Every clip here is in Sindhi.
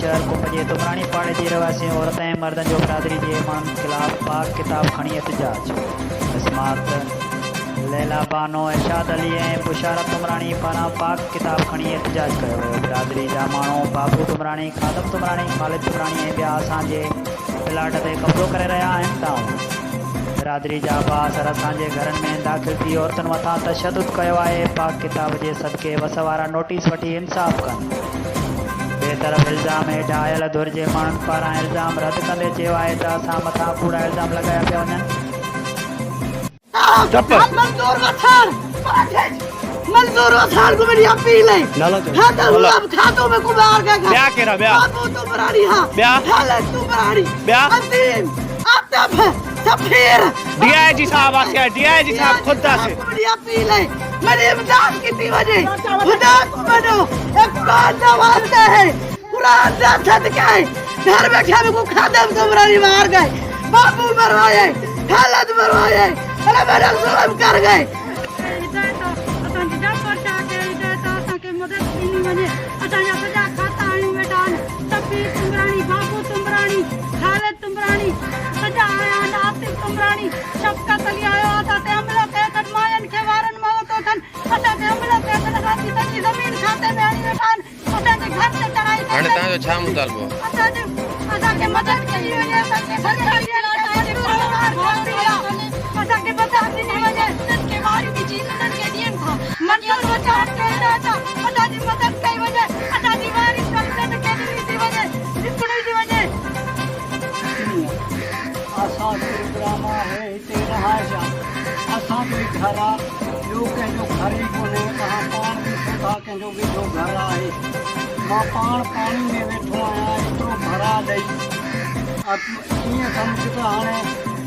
شهر ڪنب جي تمراڻي پاڙي جي رهواسين عورت ۽ مردن جو برادري جي ماڻهن خلاف پاڪ ڪتاب کڻي احتجاج. مسمات ليلا بانو، ارشاد علي ۽ بشارت تمراڻي پاران پاڪ ڪتاب کڻي احتجاج ڪيو ويو. برادري جا ماڻهو بابو تمراڻي، خادم تمراڻي، خالد تمراڻي ۽ ٻيا اسان جي پلاٽ تي قبضو ڪري رهيا آهن دانهون. برادري جا بااثر اسان جي گهرن ۾ داخل ٿي عورتن مٿان تشدد ڪيو آهي، پاڪ ڪتاب جي صدقي وس وارا نوٽيس وٺي انصاف ڪن. ٻئي طرف الزام هيٺ آيل ڌر جي ماڻهن پاران الزام رد ڪندي چيو آهي ته اسان مٿان ڪوڙا الزام لڳايا پيا وڃن. منظور وساڻ منظور وساڻ کو میری اپیل ہے کھاتوں میں کمار کے ٻيا ڪهڙا ٻيا بابو تمراڻي ها ٻيا خالد تمراڻي ٻيا عظيم آتف سفير ڊي I جي صاحب آسي ڊي I جي صاحب خود آسي میری اپیل ہے میری امداد کی وجے خدا کو منو اے قرآن دا واسطہ ہے قرآن دا صدقہ ہے گھر بیٹھے میں کو خادم تمراڻي مار گئے بابو مروائے خالد مروائے ارے میرا ظلم کر گئے هدايت اسان جي جعفر شاهه کي هدايت اسان کي مدد ڏني وڃي اسان جا سڄا کاتا آيون ويٺا آهن شفيع تمراڻي بابو تمراڻي خالد تمراڻي سڄا آيا آهن عاطف تمراڻي شفقت علي آيو آهي اسان تي حملو ڪيو اٿن ماين کي وارن مان وتو اٿن اسان تي حملو ڪيو اٿن اسان جي سڄي زمين کاتي ۾ هڻي ويٺا آهن اسان جي گهر تي چڙهائي ڪئي هاڻي توهان جو ڇا مطالبو آهي؟ اسان جي اسان کي مدد ڪئي وڃي اسان کي سرڪاري اسان کي مدد ڏني وڃي انهن کي واريون وجهي انهن کي ڏين ٿا منظور وچان کي هدايت اسان جي مدد ڪئي وڃي اسان جي واري انهن کي ڏني ٿي وڃي وڪڻي ٿي وڃي. اسان پروگرام آهي هتي رهائش آ اسان جو ئي گهر آ ٻيو ڪنهن جو گهر ئي ڪونهي توهان پاڻ ڏسو ٿا ڪنهن جو ويجهو گهر آهي مان پاڻ پاڻي ۾ ويٺو آهيان ايترو ڀرا ڏئي ائين سمجهه ته هاڻي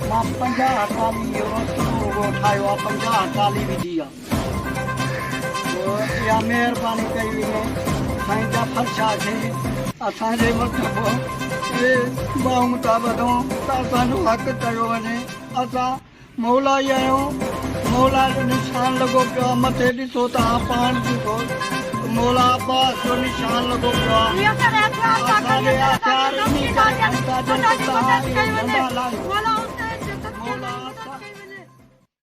مان 50 ٽرالي اهو رستو رڳو ٺاهيو آ 50 ٽرالي وڌي آ پوء اها مهرباني ڪئي وڃي سائين جعفر شاهه کي اسان جي مٿان به اهي ٻانهون ٿا ٻڌون ته اسان جو حق ڪيو وڃي اسان مولائي آهيون مولا جو نشان لڳو پيو آهي مٿي ڏسو توهان پاڻ ڏسو ته مولا عباس جو نشان لڳو پيو آهي اسان جي هٿيار انهي ڪري کڻي ٿا ڏين ته توهان اهي جهنڊا لاهيو.